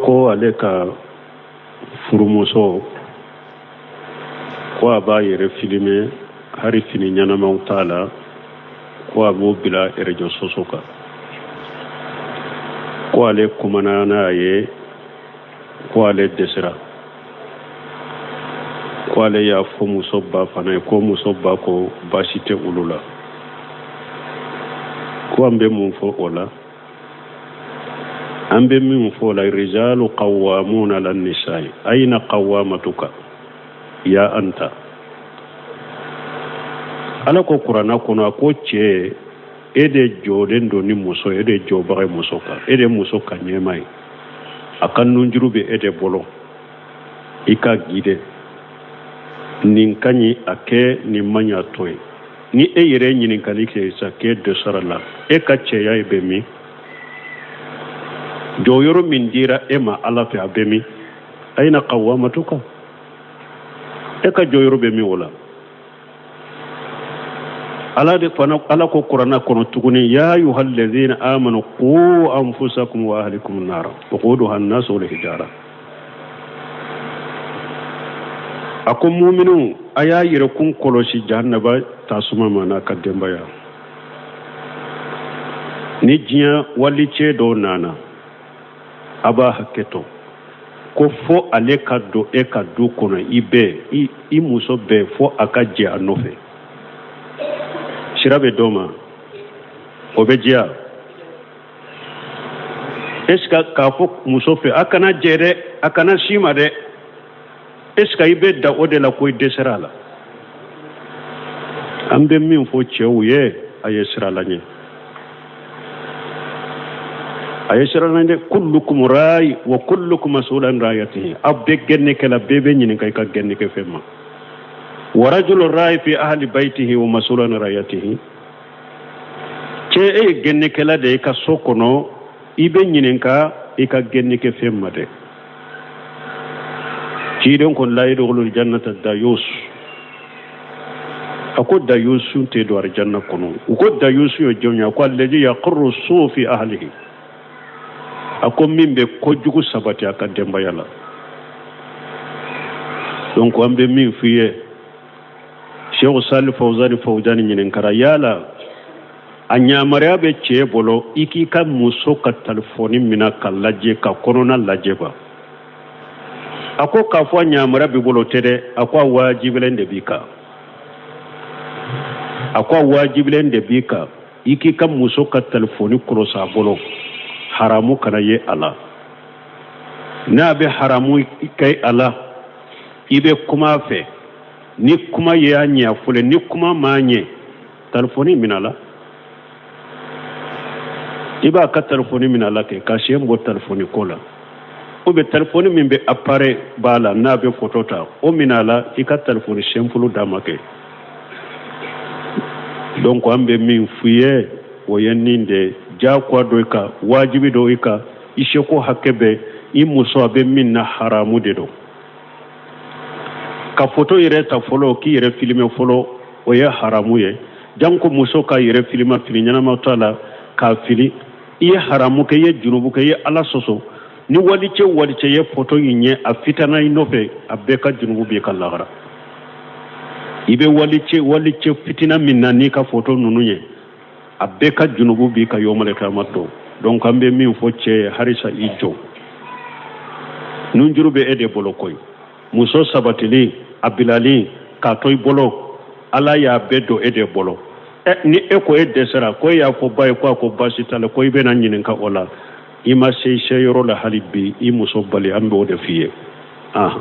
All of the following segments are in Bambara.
Ko ale ka furumuso ko a b'a yɛrɛ filime, hari fini ɲɛnamaw t'a la, ko a b'o bila réseaux sociaux kan, ko ale kumana n'a ye, ko ale dɛsɛra, ko ale y'a fɔ muso ba fana ye, ko muso ba ko baasi tɛ olu la. Ko an bɛ mun fɔ o la? An bɛ min fɔ o la, rijalu qawwamuna ala nisa'i, ayna qawwamatuka ya anta? Ala ko kuranna kɔnɔ, a ko cɛ, e de jɔlen don ni muso, e de jɔbaga ye muso kan, e de muso ka ɲɛmaa ye, a ka nunjuru bɛ e de bolo, i k'a guider, nin ka ɲi a kɛ, nin man ɲi a to yen. Ni e yɛrɛ ye ɲininkali kɛ sa k'e dɛsɛra la, e ka cɛya ye bɛ min? Jɔyɔrɔ min dira e ma Ala fɛ, a bɛ min? Ayina qawwamatuka? E ka jɔyɔrɔ bɛ min o la? Ala de fana, Ala ko kuranna kɔnɔ tuguni, ya ayuha alladhina amanu qu anfusakum wa ahlikum nara waquduha annasu wal hijara. A ko muminu, a y'a yɛrɛkun kɔlɔsi jahannaba tasuma ma n'a ka denbaya. Ni diɲɛ walicɛ dɔw nana, a b'a hakɛ to, ko fo ale ka don e ka du kɔnɔ, i bɛɛ, i muso bɛɛ, fo a ka jɛ a nɔfɛ. Sira bɛ d'o ma, o bɛ diya. Est ce que k'a fɔ muso fɛ a kana jɛ dɛ, a kana s'i ma dɛ, est ce que i bɛ da o de la ko i dɛsɛra a la? An bɛ min fɔ cɛw ye, a ye siran Ala ɲɛ, a ye siran Ala ɲɛ. Kullukum rayi wa kullukum mas'ulun an ra'iyatihi. Aw bɛɛ gɛnnikɛla, bɛɛ bɛ ɲininka i ka gɛnnikɛ fɛn ma. Wa rajulu rayi fi ahli baytihi wa mas'ulun an ra'iyatihi. Cɛ, e ye gɛnnikɛla de ye i ka so kɔnɔ, i bɛ ɲininka i ka gɛnnikɛ fɛn ma dɛ. Ciden ko la yadkhulul jannata dayus, a ko dayusu tɛ don arijanna kɔnɔ. U ko dayusu ye jɔn ye? A ko alladhi yaqurru su fi ahlihi, a ko min bɛ kojugu sabati a ka denbaya la. Donc an bɛ min f'i ye, Sheikh Salih Fawzani Fawzani ɲininkara yala a yamaruya bɛ cɛ bolo i k'i ka muso ka talifɔni minɛ ka lajɛ, ka kɔnɔna lajɛ ba? A ko k'a fɔ a yamaruya b'i bolo tɛ dɛ, a ko a wajibilen de b'i kan, a ko a wajibilen de b'i kan i k'i ka muso ka talifɔni kɔlɔsi a bolo, haramu kana ye a la. N'a bɛ haramu kɛ a la, i bɛ kuma a fɛ. Ni kuma y'a ɲɛ, a fɔlen. Ni kuma m'a ɲɛ, talifɔni minɛ a la. I b'a ka talifɔni minɛ a la kɛ ka sen bɔ talifɔni ko la, ou bien talifɔni min bɛ appareil b'a la, n'a bɛ photo ta, o minɛ a la, i ka talifɔni simple d'a ma kɛ. Donc an bɛ min f'i ye, o ye nin de: diyagoya don i kan, wajibi don i kan, i seko hakɛ bɛɛ, i muso a bɛ min na, haramu de don. Ka foto yɛrɛ ta fɔlɔ, k'i yɛrɛ filime fɔlɔ, o ye haramu ye. Janko muso ka yɛrɛ filima fini ɲɛnama t'a la k'a fili, i ye haramu kɛ, i ye junubu kɛ, i ye Ala sɔsɔ. Ni walicɛ walicɛ ye foto in ye, a fitana i nɔfɛ, a bɛɛ ka junubu b'i kan lahara. I bɛ walicɛ walicɛ fitina min na n'i ka foto ninnu ye, a bɛɛ ka junubu b'i kan yɔmale kiyama don. Donc an bɛ min fɔ cɛ ye, harisa i jɔ, nunjuru bɛ e de bolo koyi. Muso sabatili, a bilali k'a to i bolo, Ala y'a bɛɛ don e de bolo. Ɛ, ni e ko e dɛsɛra, ko e y'a fɔ ba ye ko a ko baasi t'a la, ko i bɛna ɲininka o la, i ma se i se yɔrɔ la hali bi, i muso bali. An b'o de f'i ye. Ah.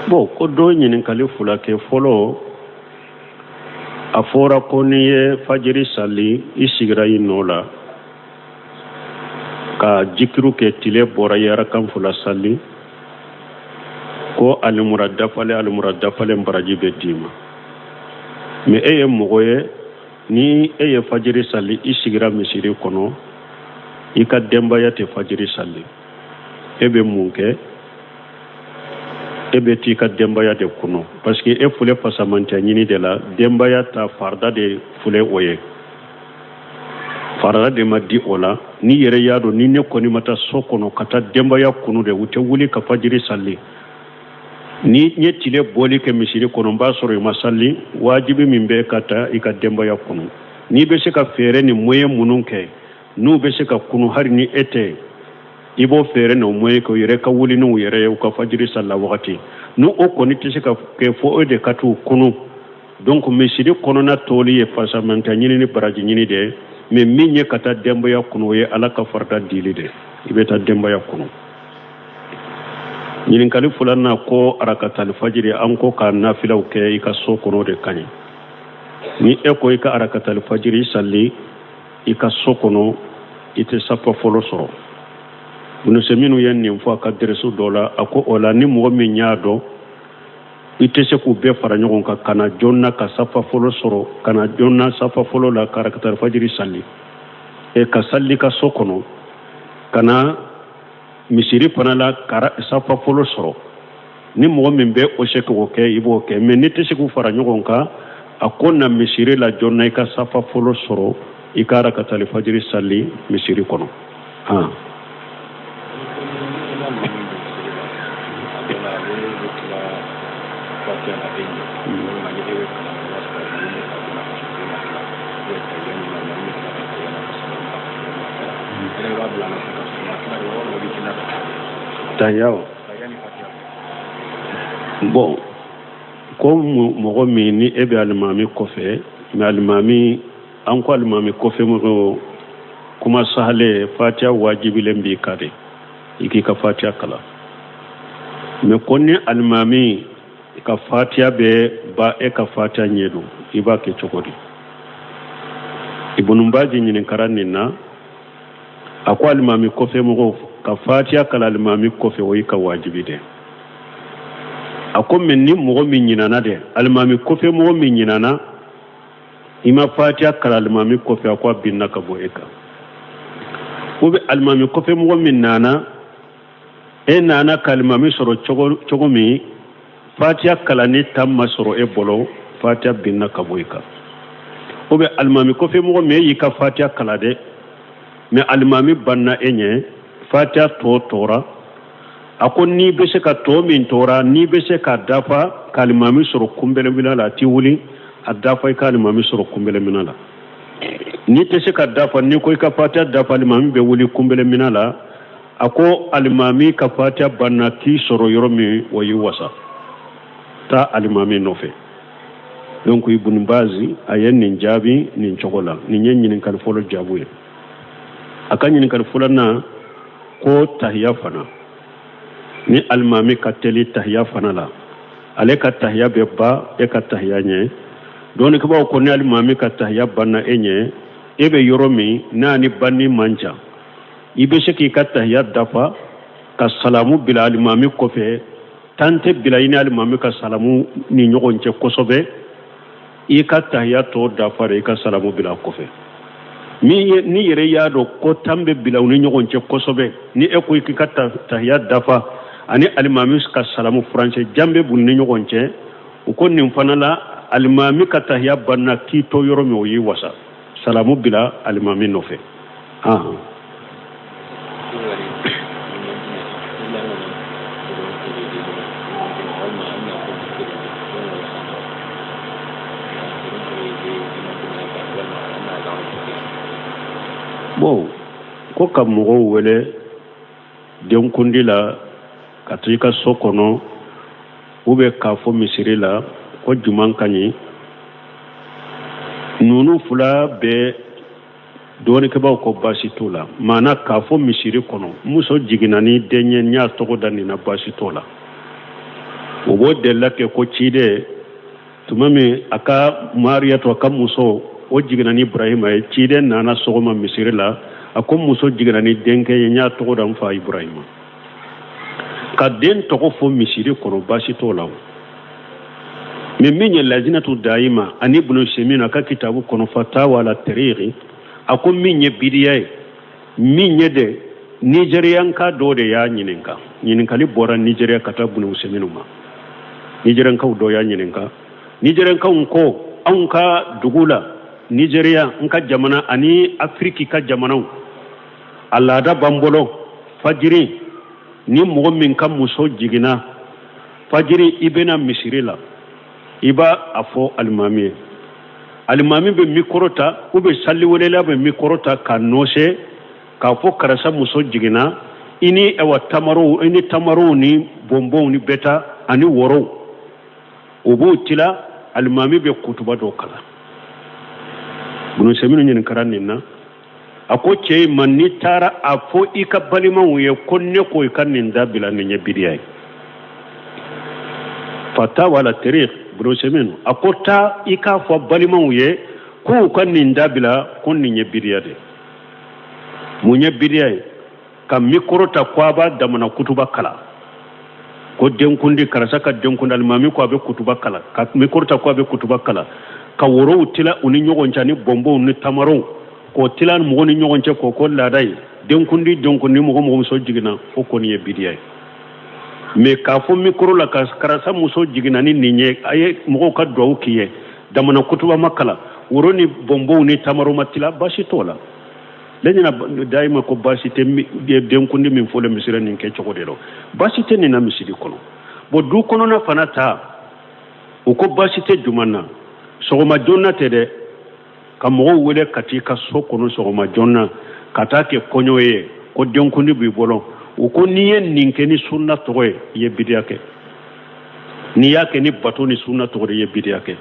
Bon, ko dɔ ɲininkali fila kɛ fɔlɔ. A fɔra ko n'i ye fajiri sali, i sigira i nɔ la ka jikiru kɛ, tile bɔra, i ye arakan fila sali, ko alimura dafalen, alimura dafalen baraji bɛ d'i ma. Mais e ye mɔgɔ ye, ni e ye fajiri sali, i sigira misiri kɔnɔ, i ka denbaya tɛ fajiri sali, e bɛ mun kɛ? E bɛ t'i ka denbaya de kunu, parce que e filɛ fasamantiya ɲini de la. Denbaya ta farida de filɛ, o ye farida de ma di o la. N'i yɛrɛ y'a dɔn ni ne kɔni ma taa so kɔnɔ ka taa denbaya kunu de, u tɛ wuli ka fajiri sali, ni n ye tile bɔli kɛ misiri kɔnɔ, n b'a sɔrɔ i ma sali, wajibi min bɛ ka taa i ka denbaya kunu, n'i bɛ se ka fɛɛrɛ ni moyen minnu kɛ n'u bɛ se ka kunu hali ni e tɛ, i b'o fɛɛrɛ n'o moyen kɛ, u yɛrɛ ka wuli n'u yɛrɛ ye, u ka fajiri sali la wagati. N'o o kɔni tɛ se ka kɛ fo e de ka t'u kunu. Donc misiri kɔnɔna toli ye fasamanta ɲini ni baraji ɲini de ye, mais min ye ka taa denbaya kunu, o ye Ala ka farida dili de, i bɛ taa denbaya kunu. Ɲininkali filanan ko arakatali fajiri, an ko ka nafilaw kɛ i ka so kɔnɔ de ka ɲi. Ni e ko i ka arakatali fajiri sali i ka so kɔnɔ, i tɛ safa fɔlɔ sɔrɔ. Ibn Usaymin ye nin fɔ a ka dɛrɛsu dɔ la. A ko o la, ni mɔgɔ min y'a dɔn i tɛ se k'u bɛɛ fara ɲɔgɔn kan ka na joona ka safa fɔlɔ sɔrɔ, ka na joona safa fɔlɔ la ka arakatali fajiri sali, e ka sali i ka so kɔnɔ, ka na misiri fana la ka safa fɔlɔ sɔrɔ, ni mɔgɔ min bɛ o se k'o kɛ, i b'o kɛ. Mais n'i tɛ se k'u fara ɲɔgɔn kan, a ko na misiri la joona, i ka safa fɔlɔ sɔrɔ, i ka arakatali fajiri sali misiri kɔnɔ. Han, tahiya o bon, ko mɔgɔ min ni e bɛ alimami kɔfɛ, mais alimami, an ko alimami kɔfɛ mɔgɔ, kuma sahale, fatiya wajibilen b'i kan de, i k'i ka fatiya kalan. Mais ko ni alimami ka fatiya bɛ ban e ka fatiya ɲɛ don, i b'a kɛ cogo di? Ibunu Baji ɲininkara nin na. A ko alimami kɔfɛ mɔgɔw ka fatiya kalan alimami kɔfɛ, o y'i ka wajibi de. A ko mais ni mɔgɔ min ɲinana dɛ, alimami kɔfɛ mɔgɔ min ɲinana, i ma fatiya kalan alimami kɔfɛ, a ko a binna ka bɔ e kan. Ou bien alimami kɔfɛ mɔgɔ min nana, e nana ka alimami sɔrɔ cogo min, fatiya kalanni temps ma sɔrɔ e bolo, fatiya binna ka bɔ i kan. Ou bien alimami kɔfɛ mɔgɔ min, e y'i ka fatiya kalan dɛ, mais alimami banna e ɲɛ, fatiya tɔ tora. A ko n'i bɛ se ka tɔ min tora, n'i bɛ se k'a dafa ka alimami sɔrɔ kunbɛlɛminɛ la, a t'i wuli a dafa i ka alimami sɔrɔ kunbɛlɛminɛ la. N'i tɛ se ka dafa, n'i ko i ka fatiya dafa, alimami bɛ wuli kunbɛlɛminɛ la. A ko alimami ka fatiya banna k'i sɔrɔ yɔrɔ min, o y'i wasa, taa alimami nɔfɛ. Donc Ibn Bazi a ye nin jaabi nin cogo la. Nin ye ɲininkali fɔlɔ jaabu ye. A ka ɲininkali filanan ko tahiya fana, ni alimami ka teli tahiya fana la, ale ka tahiya bɛ ban e ka tahiya ɲɛ. Dɔnnikɛbaaw ko ni alimami ka tahiya banna e ɲɛ, e bɛ yɔrɔ min n'a ni banni man jan, i bɛ se k'i ka tahiya dafa ka salamu bila alimami kɔfɛ. Temps tɛ bila i ni alimami ka salamu ni ɲɔgɔn cɛ kosɛbɛ. I ka tahiya tɔ dafa de, i ka salamu bila kɔfɛ. Min ye n'i yɛrɛ y'a dɔn ko temps bɛ bila u ni ɲɔgɔn cɛ kosɛbɛ, ni e ko i k'i ka tahiya dafa ani alimami ka salamu, furancɛ jan bɛ b'u ni ɲɔgɔn cɛ, u ko nin fana la, alimami ka tahiya banna k'i to yɔrɔ min, o y'i wasa, salamu bila alimami nɔfɛ. Ahan. Bon, ko ka mɔgɔw wele denkundi la ka to i ka so kɔnɔ, ou bien k'a fɔ misiri la ko juman ka ɲi, ninnu fila bɛɛ dɔnnikɛbaaw ko baasi t'o la. Maana k'a fɔ misiri kɔnɔ muso jiginna ni den ye, n y'a tɔgɔ da nin na, baasi t'o la. O b'o delila kɛ ko ciden Tuma min a ka Mariyatu, a ka muso, o jiginna ni Ibrahima ye, ciden nana sɔgɔma misiri la, a ko muso jiginna ni denkɛ ye, n y'a tɔgɔ da n fa Ibrahima. Ka den tɔgɔ fɔ misiri kɔnɔ, baasi t'o la. O mais min ye Lajinatu Dayima ani Ibnu Usemin a ka kitabu kɔnɔ, Fatawa ala tariki, a ko min ye bidiya ye, min ye de Nigeriyanka dɔ de y'a ɲininka. Ɲininkali bɔra Nigeriya ka taa Ibnu Usemin ma. Nigeriyankaw dɔ y'a ɲininka. Nigeriyankaw ko anw ka dugu la Nigeriya, n ka jamana ani Afiriki ka jamanaw, a laada b'an bolo, fajiri ni mɔgɔ min ka muso jiginna fajiri, i bɛna misiri la, i b'a a fɔ alimami ye. Alimami bɛ mikoro ta ou bien saliwelela bɛ mikoro ta k'a nɔse k'a fɔ karisa muso jiginna, i ni ɛwa tamarow, i ni tamarow ni bɔnbɔnw ni bɛta ani worow, o b'o tila. Alimami bɛ kutuba dɔ kalan. Bunu Useminu ɲininkara nin na, a ko cɛ in ma, n'i taara a fɔ i ka balimaw ye ko ne ko i ka nin dabila, nin ye bidiya ye. Fatawa ala tariq, Bunu Usemin a ko taa i k'a fɔ balimaw ye k'u ka nin dabila, ko nin ye bidiya de. Mun ye bidiya ye? Ka mikoro ta ko a b'a damana kutuba kalan, ko denkundi, karisa ka denkundi, alimami ko a bɛ kutuba kalan, ka mikoro ta ko a bɛ kutuba kalan, ka worow tila u ni ɲɔgɔn cɛ ani bɔnbɔnw ni tamarow, k'o tila mɔgɔw ni ɲɔgɔn cɛ, k'o ko laada ye. Denkundi, denkundi, mɔgɔ mɔgɔ muso jiginna, o kɔni ye bidiya ye. Mais k'a fɔ mikoro la ka karisa muso jiginna ni nin ye, a ye mɔgɔw ka duwawu k'i ye, damana kutuba ma kalan, woro ni bɔnbɔnw ni tamaro ma tila, baasi t'o la. Lajina Dayima ko baasi tɛ denkundi min fɔlen misiri nin kɛ cogo de rɔ, baasi tɛ nin na misiri kɔnɔ. Bon, du kɔnɔna fana ta, u ko baasi tɛ juman na? Sɔgɔma joona tɛ dɛ, ka mɔgɔw wele ka t'i ka so kɔnɔ sɔgɔma joona ka taa kɛ kɔɲɔ ye, ko denkundi b'i bolo, u ko n'i ye nin kɛ ni sunna tɔgɔ ye, i ye bidiya kɛ. N'i y'a kɛ ni bato ni sunna tɔgɔ de, i ye bidiya kɛ.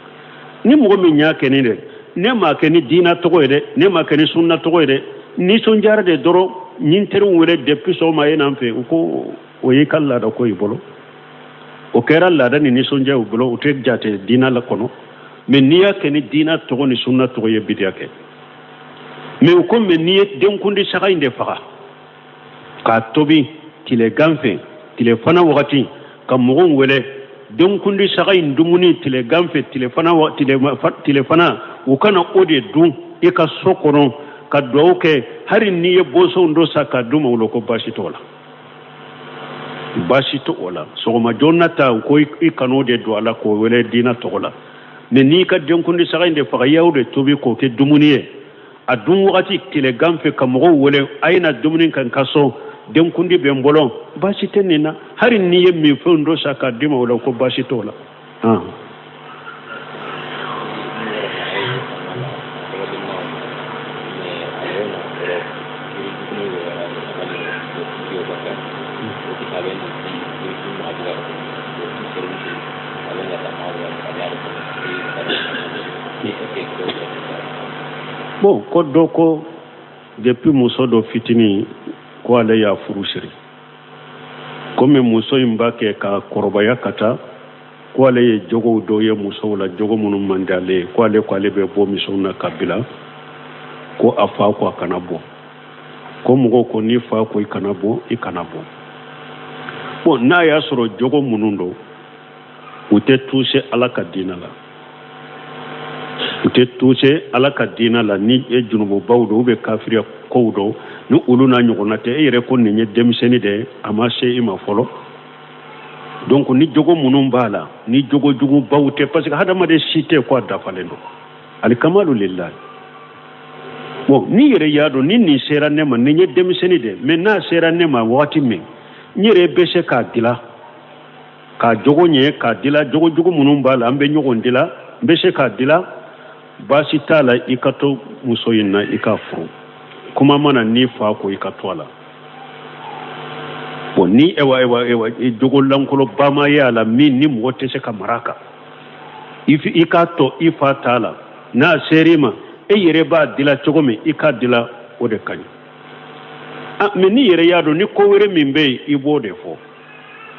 Ni mɔgɔ min y'a kɛ ni dɛ, ne m'a kɛ ni diina tɔgɔ ye dɛ, ne m'a kɛ ni sunna tɔgɔ ye dɛ, nisɔndiyara de dɔrɔn, n ye teriw wele depuis sɔgɔma, ye n'an fɛ, u ko o y'i ka laada ko i bolo. O kɛra laada ni nisɔndiya u bolo, u tɛ jate diina la kɔnɔ. Mais n'i y'a kɛ ni diina tɔgɔ ni sunna tɔgɔ ye, bidiya kɛ. Mais u ko mais n'i ye denkundi saga in de faga k'a tobi tilegan fɛ, tilefana wagati, ka mɔgɔw wele denkundi saga in dumuni tilegan fɛ, tilefana, u ka na o de dun i ka so kɔnɔ ka duwawu kɛ, hali n'i ye boisson dɔ san k'a d'u ma, o ko baasi t'o la, baasi t'o la. Sɔgɔma joona ta, u ko i kan'o de don a la k'o wele diina tɔgɔ la. Mais n'i ka denkundi saga in de faga, i y'o de tobi k'o kɛ dumuni ye, a dun wagati tilegan fɛ, ka mɔgɔw wele a ye na dumuni kan ka so, denkundi bɛ n bolo, baasi tɛ nin na. Hali n'i ye minfɛnw dɔ san k'a d'i ma, o la ko baasi t'o la. Bon, ko dɔ ko depuis muso dɔ fitinin ko ale y'a furu siri, komi muso in b'a kɛ ka kɔrɔbaya ka taa, ko ale ye jogow dɔw ye musow la, jogo minnu man di ale ye, ko ale ko ale bɛ bɔ musow na ka bila, ko a fa ko a kana bɔ, ko mɔgɔw ko n'i fa ko i kana bɔ, i kana bɔ. Bon, n'a y'a sɔrɔ jogo minnu don, u tɛ toucher Ala ka diinɛ la, u tɛ toucher Ala ka diinɛ la, ni e junububaw don ou bien kafiriya kow don, ni olu n'a ɲɔgɔnna tɛ, e yɛrɛ ko nin ye denmisɛnnin de ye, a ma se i ma fɔlɔ. Donc ni jogo minnu b'a la, ni jogo jugubaw tɛ, parce que hadamaden si tɛ ko a dafalen don, alikamalu lillahi. Bon, n'i yɛrɛ y'a dɔn ni nin sera ne ma, nin ye denmisɛnnin de, mais n'a sera ne ma wagati min, n yɛrɛ bɛ se k'a dilan, k'a jogo ɲɛ, k'a dila, jogo jugu minnu b'a la, an bɛ ɲɔgɔn dila, n bɛ se k'a dila, baasi t'a la, i ka to muso in na, i k'a furu. Kuma mana n'i fa ko i ka to a la. Bon, ni ewa ewa ewa jogo lankoloba ma ye a la min ni mɔgɔ tɛ se ka mara a kan, i k'a to i fa t'a la, n'a ser'i ma, e yɛrɛ b'a dila cogo min, i k'a dila, o de ka ɲi. Ah, mais n'i yɛrɛ y'a dɔn ni ko wɛrɛ min bɛ yen, i b'o de fɔ.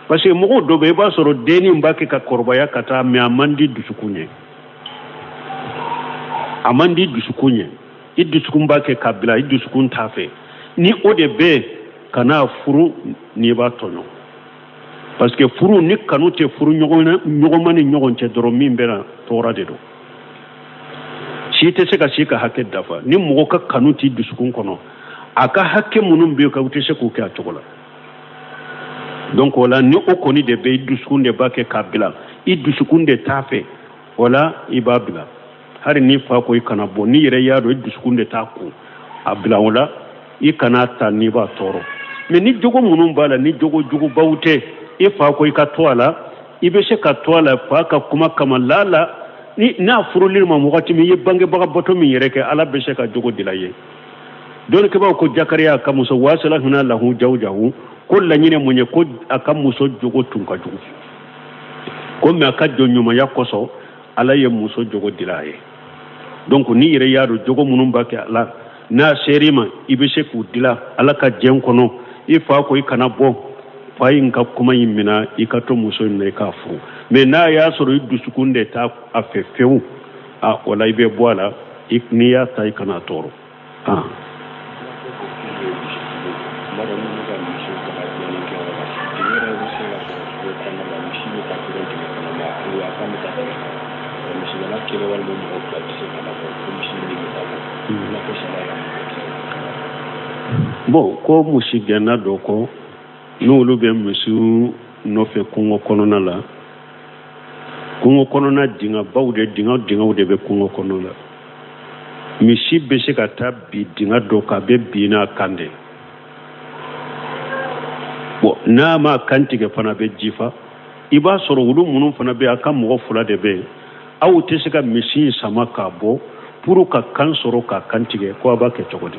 Parce que mɔgɔw dɔ bɛ i b'a sɔrɔ dennin b'a kɛ ka kɔrɔbaya ka taa, mais a man di dusukun ye, a man di dusukun ye. I dusukun b'a kɛ ka bila, i dusukun t'a fɛ. Ni o de bɛ, kana furu n'i b'a tɔɲɔ, parce que furu ni kanu tɛ furu ɲɔgɔnma ni ɲɔgɔn cɛ dɔrɔn, min bɛna tɔɔrɔ de don. Si tɛ se ka si ka hakɛ dafa ni mɔgɔ ka kanu t'i dusukun kɔnɔ. A ka hakɛ minnu bɛ yen, ka u tɛ se k'o kɛ a cogo la. Donc o la, ni o kɔni de bɛ, i dusukun de b'a kɛ k'a bila, i dusukun de t'a fɛ, o la i b'a bila. Hali n'i fa ko i kana bɔ, n'i yɛrɛ y'a dɔn i dusukun de t'a kun, a bila. O la i kana ta n'i b'a tɔɔrɔ. Mais ni jogo minnu b'a la, ni jogo jugubaw tɛ, i fa ko i ka to a la, i bɛ se ka to a la fa ka kuma kama. Lala ni n'a furuli ma wagati min, i ye bangebaga bato min yɛrɛ kɛ, Ala bɛ se ka jogo dila ye. Dɔnnikɛbaaw ko Jakariya ka muso wasala huna lahu jawjahu, ko laɲini mun ye? Ko a ka muso jogo tun ka jugu ko, mais a ka jɔn ɲumanya kosɔn, Ala ye muso jogo dila a ye. Donc n'i yɛrɛ y'a dɔn jogo minnu b'a kɛ a la, n'a ser'i ma, i bɛ se k'u dila Ala ka diɲɛ kɔnɔ. I fa ko i kana bɔ, fa in ka kuma in minɛ, i ka to muso in na, i k'a furu. Mais n'a y'a sɔrɔ i dusukun de t'a a fɛ fewu, a o la i bɛ bɔ a la. N'i y'a ta, i kana tɔɔrɔ. Ah. Bon, ko misi gɛnna dɔ kɔ, n'olu bɛ misiw nɔfɛ kungo kɔnɔna la, kungo kɔnɔna dingɛbaw de, dingɛ dingɛw de bɛ kungo kɔnɔ la. Misi bɛ se ka taa bi dingɛ dɔ kan, a bɛ bin n'a kan de. Bon, n'a ma kan tigɛ fana, a bɛ jifa. I b'a sɔrɔ olu minnu fana bɛ, a ka mɔgɔ fila de bɛ yen, aw tɛ se ka misi in sama k'a bɔ pour ka kan sɔrɔ k'a kan tigɛ, ko a b'a kɛ cogo di?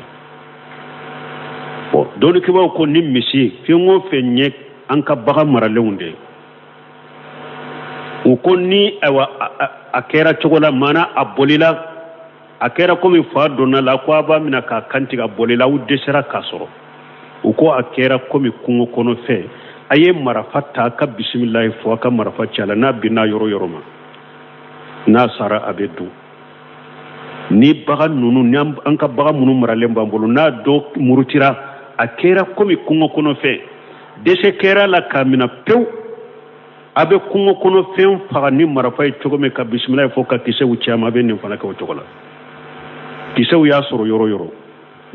Bon, dɔnnikɛbaaw ko ni misi fɛn o fɛn ye an ka bagan maralenw de ye, u ko ni ayiwa a kɛra cogo la, maana a bolila, a kɛra komi fa donna la, ko a b'a minɛ k'a kantigɛ, a bolila, aw dɛsɛra k'a sɔrɔ, u ko a kɛra komi kungo kɔnɔ fɛn, a ye marafa ta, ka bisimilayi fɔ, a ka marafa ci a la. N'a binna yɔrɔ yɔrɔ ma, n'a sara, a bɛ dun. Ni bagan ninnu, ni an ka bagan minnu maralen b'an bolo, n'a dɔ murutira, a kɛra komi kungo kɔnɔ fɛn, dɛsɛ kɛra la k'a minɛ pewu, a bɛ kungo kɔnɔ fɛn faga ni marafa ye cogo min, ka bisimilayi fɔ ka kisɛw ci a ma, a bɛ nin fana kɛ o cogo la. Kisɛw y'a sɔrɔ yɔrɔ yɔrɔ,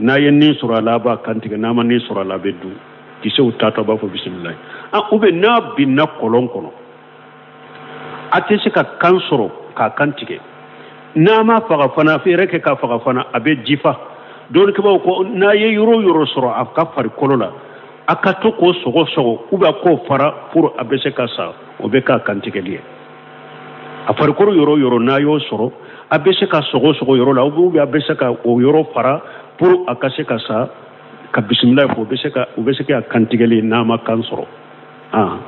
n'a ye nin sɔrɔ a la, a b'a kantigɛ. N'a ma nin sɔrɔ a la, a bɛ dun. Kisɛw taatɔ, a b'a fɔ bisimilayi. Ou bien n'a binna kɔlɔn kɔnɔ, a tɛ se ka kan sɔrɔ k'a kan tigɛ, n'a ma faga fana, fɛɛrɛ kɛ k'a faga fana, a bɛ jifa. Dɔnnikɛbaaw ko n'a ye yɔrɔ o yɔrɔ sɔrɔ a ka farikolo la, a ka to k'o sɔgɔ sɔgɔ, ou bien k'o fara pour a bɛ se ka sa, o bɛ k'a kantigɛli ye. A farikolo yɔrɔ o yɔrɔ, n'a y'o sɔrɔ, a bɛ se ka sɔgɔ sɔgɔ yɔrɔ la, ou bien a bɛ se ka o yɔrɔ fara pour a ka se ka sa, ka bisimila fɔ, o bɛ se ka kantigɛli n'a ma kan sɔrɔ. Ah.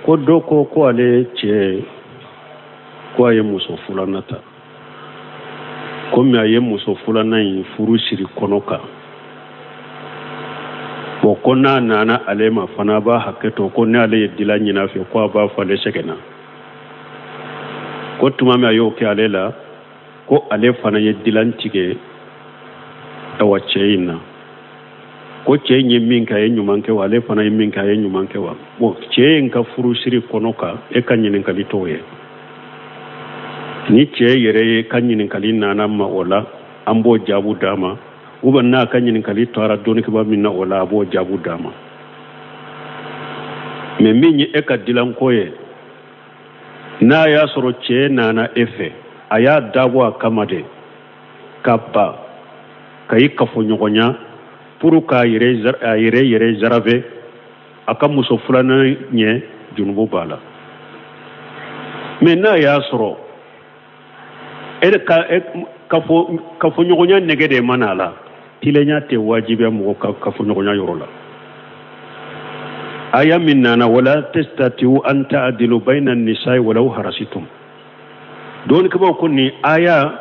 Ko dɔ ko ko ale cɛ ko a ye muso filanan ta, komi a ye muso filanan in furu siri kɔnɔ kan. Bon, ko n'a nana ale ma fana, a b'a hakɛ to, ko n'ale ye dila ɲini a fɛ, ko a b'a fɔ ale sɛgɛnna. Ko tuma min a y'o kɛ ale la, ko ale fana ye dilan tigɛ awa cɛ in na. Ko cɛ in ye min kɛ, a ye ɲuman kɛ wa? Ale fana ye min kɛ, a ye ɲuman kɛ wa? Bon, cɛ in ka furusiri kɔnɔ kan, e ka ɲininkali t'o ye. Ni cɛ yɛrɛ ye ka ɲininkali nana ma, o la an b'o jaabu d'a ma, ou bien n'a ka ɲininkali taara dɔnnikɛbaa min na, o la a b'o jaabu d'a ma. Mais min ye e ka dilanko ye, n'a y'a sɔrɔ cɛ nana e fɛ, a y'a dabɔ a kama de ka ba ka i kafoɲɔgɔnya pour k'a yɛrɛ a yɛrɛ yɛrɛ zarafɛ a ka muso filanan ɲɛ. junubu b'a la. Mais n'a y'a sɔrɔ e ka kafoɲɔgɔnya nege de ma n'a la, tilenya tɛ wajibiya mɔgɔ ka kafoɲɔgɔnya yɔrɔ la. Aya min nana wala tastati'u an ta'dilu bayna an-nisa'i walau harasitum, dɔnnikɛbaaw ko nin aya,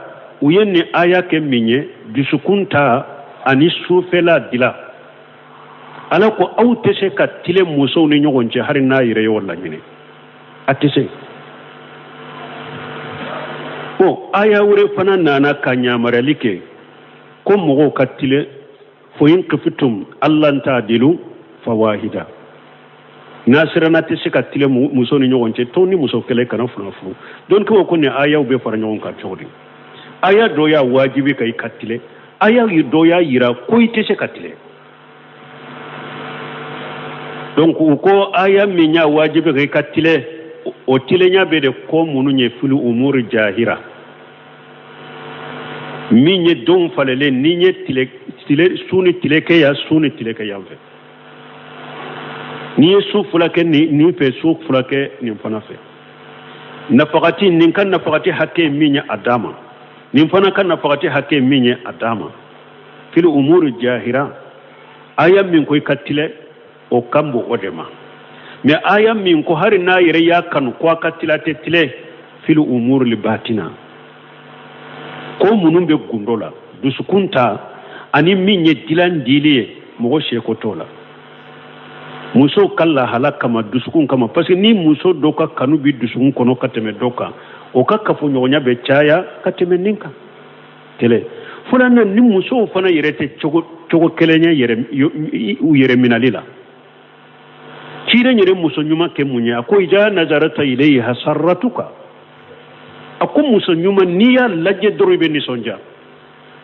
u ye nin aya kɛ min ye dusukun ta ani sufɛla dila. Ala ko aw tɛ se ka tilen musow ni ɲɔgɔn cɛ hali n'a yɛrɛ y'o laɲini, a tɛ se. Bon, aya wɛrɛ fana nana ka yamaruyali kɛ ko mɔgɔw ka tilen, fa in khiftum alla ta'dilu fawahida. N'a siranna tɛ se ka tilen muso ni ɲɔgɔn cɛ, to ni muso kelen, kana fila furu. Dɔnnikɛbaaw ko nin ayaw bɛ fara ɲɔgɔn kan cogo di? Aya dɔ y'a wajibi ka i ka tilen, aya dɔ y'a yira ko i tɛ se ka tilen. Donc u ko aya min y'a wajibi ka i ka tilen, o tilenya bɛ de ko minnu ye fil umuri jahira, min ye don falelen ni ye tile tile su ni tile kɛ yan, su ni tile kɛ yan fɛ, n'i ye su fila kɛ nin fɛ, su fila kɛ nin fana fɛ. Nafagati, nin ka nafagati hakɛ min ye a d'a ma, nin fana ka nafagati hakɛ min ye a d'a ma. Fil umuri jahira, aya min ko i ka tilɛ, o kan b'o o de ma. Mais aya min ko hari n'a yɛrɛ y'a kanu ko a ka tilɛ, a tɛ tilɛ, fil umuri li batina, ko minnu bɛ gundo la, dusukun ta ani min ye dilan dili ye, mɔgɔ seko t'o la. Musow ka lahala kama, dusukun kama, parce que ni muso dɔ ka kanu bi dusukun kɔnɔ ka tɛmɛ dɔ kan, o ka kafoɲɔgɔnya bɛ caya ka tɛmɛ nin kan. Kelen filanan, ni musow fana yɛrɛ tɛ cogo kelen ye yɛrɛ u yɛrɛ minali la. Ciden yɛrɛ muso ɲuman kɛ mun ye? A ko ida nazarata ilayha sarratuka. A ko muso ɲuman, n'i y'a lajɛ dɔrɔn i bɛ nisɔndiya,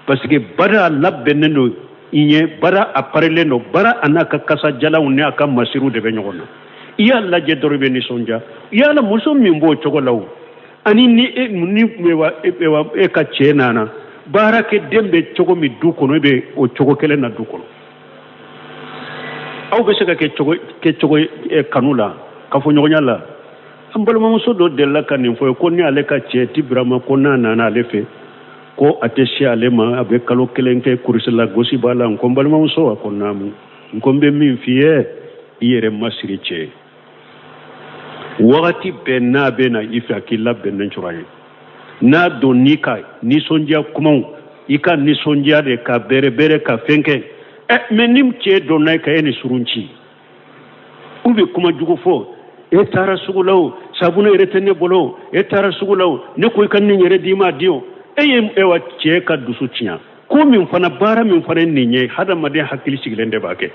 parce que bada a labɛnnen don i ɲɛ, bada a parilen don, bara a n'a ka kasajalanw ni a ka masiriw de bɛ ɲɔgɔn na. I y'a lajɛ dɔrɔn i bɛ nisɔndiya. Yala muso min b'o cogo la o, ani ni e ni e ka cɛ nana baarakɛden bɛ cogo min du kɔnɔ, e bɛ o cogo kelen na du kɔnɔ, aw bɛ se ka kɛ cogo kɛ cogo kanu la, kafoɲɔgɔnya la. An balimamuso dɔ delila ka nin fɔ ye ko ni ale ka cɛ ti Birama, ko n'a nana ale fɛ, ko a tɛ se ale ma, a bɛ kalo kelen kɛ kurusila gosi b'a la. N ko n balimamuso, a ko naamu. N ko n bɛ min f'i ye, i yɛrɛ masiri cɛ ye wagati bɛɛ n'a bɛ na i fɛ, a k'i labɛnnen cogoya ye. N'a donn'i ka nisɔndiya kumaw, i ka nisɔndiya de ka bɛrɛbɛrɛ ka fɛn kɛ. Ɛ mais ni cɛ donna i ka e ni surun ci, u bɛ kuma jugu fɔ, e taara sugu la o, sabunɛ yɛrɛ tɛ ne bolo, e taara sugu la o, ne ko i ka nin yɛrɛ d'i ma di o, e ye ewa cɛ ka dusu tiɲɛ. Ko min fana, baara min fana ye nin ye, hadamaden hakili sigilen de b'a kɛ.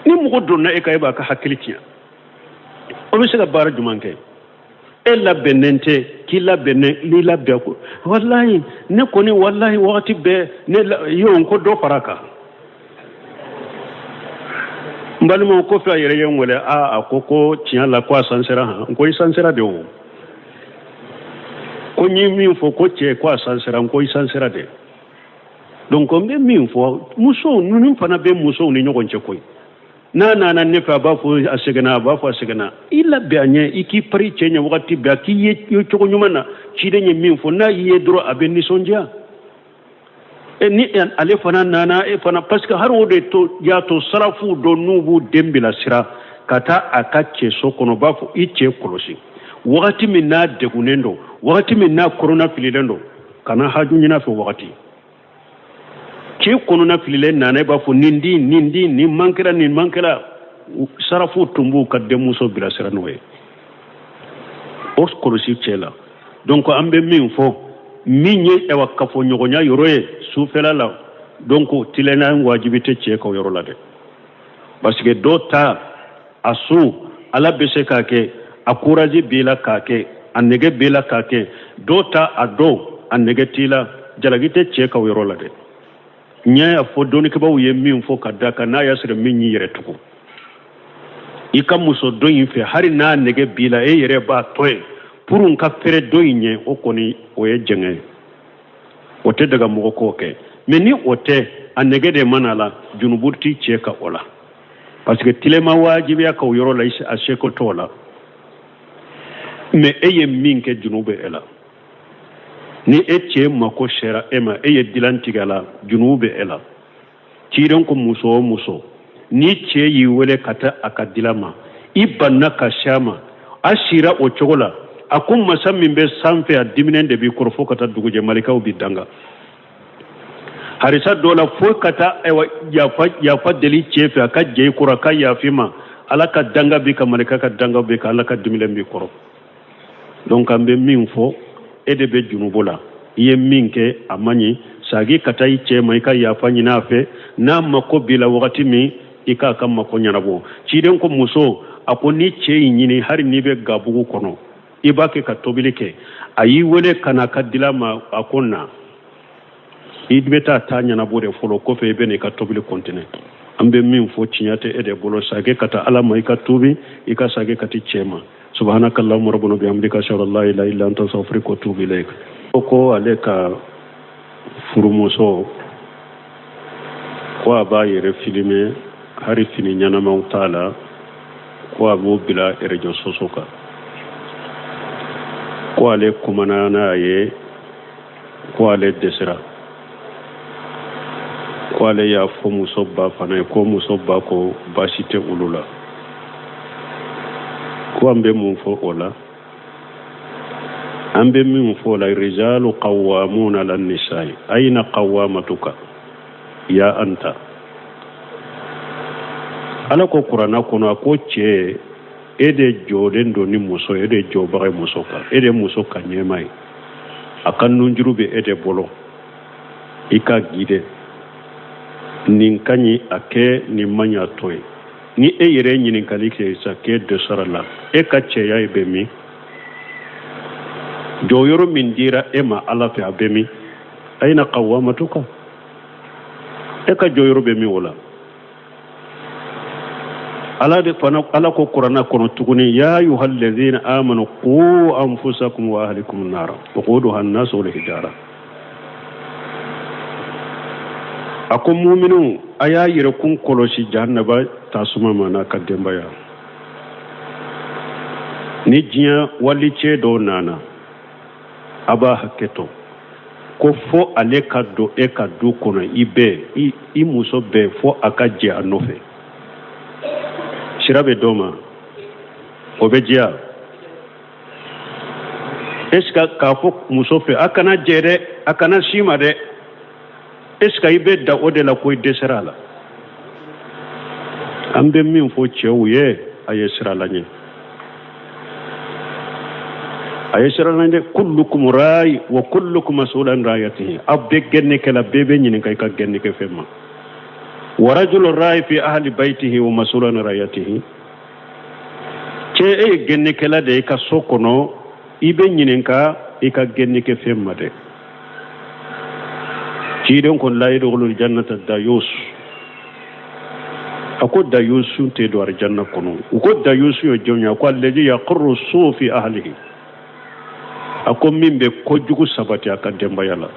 Ni mɔgɔ donna e kan, e b'a ka hakili tiɲɛ, o bɛ se ka baara jumɛn kɛ? E labɛnnen tɛ, k'i labɛnnen, n'i labɛn ko walahi ne kɔni, walahi wagati bɛɛ ne yo n ko dɔ fara kan. N balimaw, kɔfɛ a yɛrɛ ye n wele, a a ko ko tiɲɛ la ko a sansera han. N ko i sansera de o. Ko n ye min fɔ ko cɛ ko a sansera. N ko i sansera de. Donc n bɛ min fɔ musow, ninnu fana bɛ musow ni ɲɔgɔn cɛ koyi. N'a nana ne fɛ, a b'a fɔ a sɛgɛnna, a b'a fɔ a sɛgɛnna. I labɛn a ɲɛ, i k'i pari cɛ ɲɛ wagati bɛɛ, a k'i ye cogo ɲuman na. Ciden ye min fɔ, n'a y'i ye dɔrɔn a bɛ nisɔndiya. E ni ale fana nana, e fana, parce que hali o de to y'a to sarafuw dɔ n'u b'u den bilasira ka taa a ka cɛso kɔnɔ, u b'a fɔ i cɛ kɔlɔsi wagati min n'a degunnen don, wagati min n'a kɔnɔna fililen don, kana haju ɲini a fɛ. Wagati cɛ kɔnɔna fililen nana, i b'a fɔ nin di, nin di, nin man kɛra, nin man kɛra. Sarafuw tun b'u ka denmuso bilasira n'o ye, o kɔlɔsi cɛ la. Donc an bɛ min fɔ, min ye ayiwa kafoɲɔgɔnya yɔrɔ ye sufɛla la, donc tilennenya wajibi tɛ cɛ ka yɔrɔ la dɛ, parce que dɔ ta a su ala bɛ se k'a kɛ, a courage b'i la k'a kɛ, a nege b'i la k'a kɛ. Dɔ ta a dɔw a nege t'i la, jalaki tɛ cɛ ka yɔrɔ la dɛ. N y'a fɔ dɔnnikɛbaaw ye min fɔ ka da kan, n'a y'a sɔrɔ min y'i yɛrɛ tugu i ka muso dɔ in fɛ, hali n'a nege b'i la, e yɛrɛ b'a to yen pour n ka fɛrɛ dɔ in ɲɛ, o kɔni o ye jɛngɛ ye, o tɛ daga mɔgɔ k'o kɛ. Mais ni o tɛ, a nege de mana la, junubu t'i cɛ ka o la. Parce que tilen ma wajibiya kan o yɔrɔ la, a seko t'o la. Mais e ye min kɛ, junu bɛ e la. Ni e cɛ mako sera e ma, e ye dilan tigɛ a la, junu bɛ e la. Ciden ko muso o muso, ni cɛ y'i wele ka taa a ka dilan ma, i banna ka se a ma, a sira o cogo la, a ko masa min bɛ sanfɛ, a diminen de b'i kɔrɔ fo ka taa dugujɛ, malikaw b'i danga. Harisa dɔ la fo ka taa ayiwa yafa yafa deli cɛ fɛ, a ka jɛ i kɔrɔ, a ka yafa i ma, Ala ka danga b'i kan, malika ka danga b'i kan, Ala ka dimilen b'i kɔrɔ. Donc an bɛ min fɔ, e de bɛ junubu la. I ye min kɛ, a man ɲi. Sagi ka taa i cɛ ma, i ka yafa ɲini a fɛ. N'a mako b'i la wagati min, i k'a ka mako ɲɛnabɔ. Ciden ko muso, a ko ni cɛ y'i ɲini, hali n'i bɛ gabugu kɔnɔ, i b'a kɛ ka tobili kɛ, a y'i wele ka na a ka dilan ma, a ko na, i bɛ taa ta ɲɛnabɔ de fɔlɔ, kɔfɛ i bɛ n'i ka tobili kɔntine. An bɛ min fɔ, tiɲɛ tɛ e de bolo. Sagi ka taa Ala ma, i ka tuubi, i ka sagi ka ti cɛ ma. Subhanaka allahumma rabbana bihamdika, ashhadu an la ilaha illa anta, astaghfiruka wa atubu ilayk. Ko ale ka furumuso ko a b'a yɛrɛ filime, hari fini ɲɛnamaw t'a la, ko a b'o bila réseaux sociaux kan, ko ale kumana n'a ye, ko ale dɛsɛra, ko ale y'a fɔ muso ba fana ye, ko muso ba ko baasi tɛ olu la. Ko an bɛ mun fɔ o la? An bɛ min fɔ o la, rijalu qawwamuna ala nisa'i, ayna qawwamatuka ya anta. Ala ko kuranna kɔnɔ, a ko cɛ, e de jɔlen don ni muso, e de jɔbaga ye muso kan, e de muso ka ɲɛmaa ye, a ka nunjuru bɛ e de bolo, i k'a guider. Nin ka ɲi, a kɛ, nin man ɲi, a to yen. Ni e yɛrɛ ye ɲininkali kɛ sa k'e dɛsɛra la, e ka cɛya ye bɛ min? Jɔyɔrɔ min dira e ma Ala fɛ, a bɛ min? Ayina qawwamatuka, e ka jɔyɔrɔ bɛ min o la? Ala de fana, Ala ko kuranna kɔnɔ tuguni, ya ayuha alladhina amanu qu anfusakum wa ahlikum nara waquduha annasu wal hijara. A ko muminu, a y'a yɛrɛkun kɔlɔsi jahannaba tasuma ma n'a ka denbaya. Ni diɲɛ walicɛ dɔw nana, a b'a hakɛ to, ko fo ale ka don e ka du kɔnɔ, i bɛɛ, i muso bɛɛ, fo a ka jɛ a nɔfɛ. Sira bɛ d'o ma, o bɛ diya. Est ce que k'a fɔ muso fɛ, a kana jɛ dɛ, a kana s'i ma dɛ, est ce que i bɛ da o de la ko i dɛsɛra a la? An bɛ min fɔ cɛw ye, a ye siran Ala ɲɛ, a ye siran Ala ɲɛ. Kullukum rayi wa kullukum mas'ulun an ra'iyatihi. Aw bɛɛ gɛnnikɛla, bɛɛ bɛ ɲininka i ka gɛnnikɛ fɛn ma. Wa rajulu rayi fi ahli baytihi wa mas'ulun an ra'iyatihi. Cɛ, e ye gɛnnikɛla de ye i ka so kɔnɔ, i bɛ ɲininka i ka gɛnnikɛ fɛn ma dɛ. Ciden ko la yadkhulul jannata dayus, a ko dayusu tɛ don arijanna kɔnɔ. U ko dayusu ye jɔn ye? A ko alladhi yaqurru su fi ahlihi, a ko min bɛ kojugu sabati a ka denbaya la.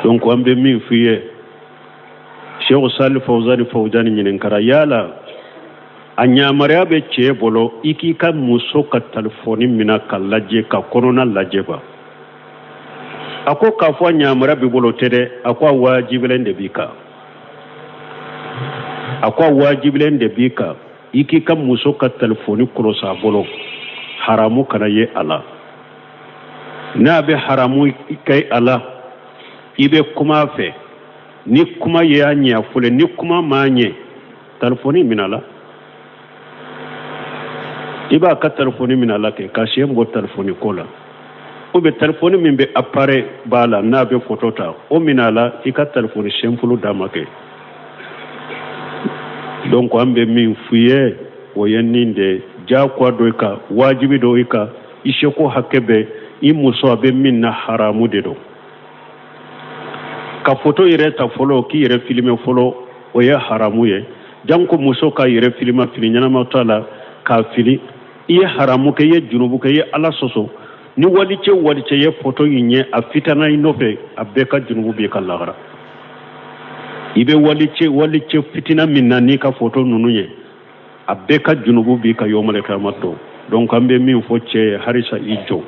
Donc an bɛ min f'i ye, Sheikh Salih Fawzani Fawzani ɲininkara, yala a yamaruya bɛ cɛ bolo i k'i ka muso ka talifɔni minɛ ka lajɛ, ka kɔnɔna lajɛ ba? A ko k'a fɔ a yamaruya b'i bolo tɛ dɛ, a ko a wajibilen de b'i kan. A ko a wajibilen de b'i kan i k'i ka muso ka talifɔni kɔlɔsi a bolo, haramu kana ye a la. N'a bɛ haramu kɛ a la, i bɛ kuma a fɛ. Ni kuma y'a ɲɛ, a fɔlen. Ni kuma m'a ɲɛ, talifɔni minɛ a la. I b'a ka talifɔni minɛ a la kɛ ka sen bɔ talifɔni ko la, ou bien talifɔni min bɛ appareil b'a la, n'a bɛ photo ta, o minɛ a la, i ka talifɔni simple d'a ma kɛ. Donc an bɛ min f'i ye, o ye nin de: diyagoya don i kan, wajibi don i kan, i seko hakɛ bɛ i muso, a bɛ min na, haramu de don. Ka foto yɛrɛ ta fɔlɔ, k'i yɛrɛ filime fɔlɔ, o ye haramu ye. Janko muso ka yɛrɛ filima fini ɲɛnama t'a la k'a fili, i ye haramu kɛ, i ye junubu kɛ, i ye Ala sɔsɔ. Ni walicɛ walicɛ ye foto in ye, a fitana i nɔfɛ, a bɛɛ ka junubu b'i kan lahara. I bɛ walicɛ walicɛ fitina min na n'i ka foto ninnu ye, a bɛɛ ka junubu b'i kan yɔmale kiyama don. Donc an bɛ min fɔ cɛ ye, harisa i jɔ,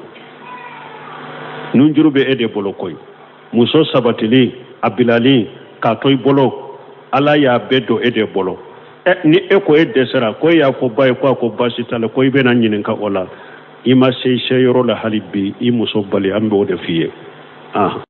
nunjuru bɛ e de bolo koyi. Muso sabatili, a bilali k'a to i bolo, Ala y'a bɛɛ don e de bolo. Ɛ, ni e ko e dɛsɛra, ko e y'a fɔ ba ye ko a ko baasi t'a la, ko i bɛna ɲininka o la, i ma se i se yɔrɔ la hali bi. I muso bali, an b'o de f'i ye. Ah.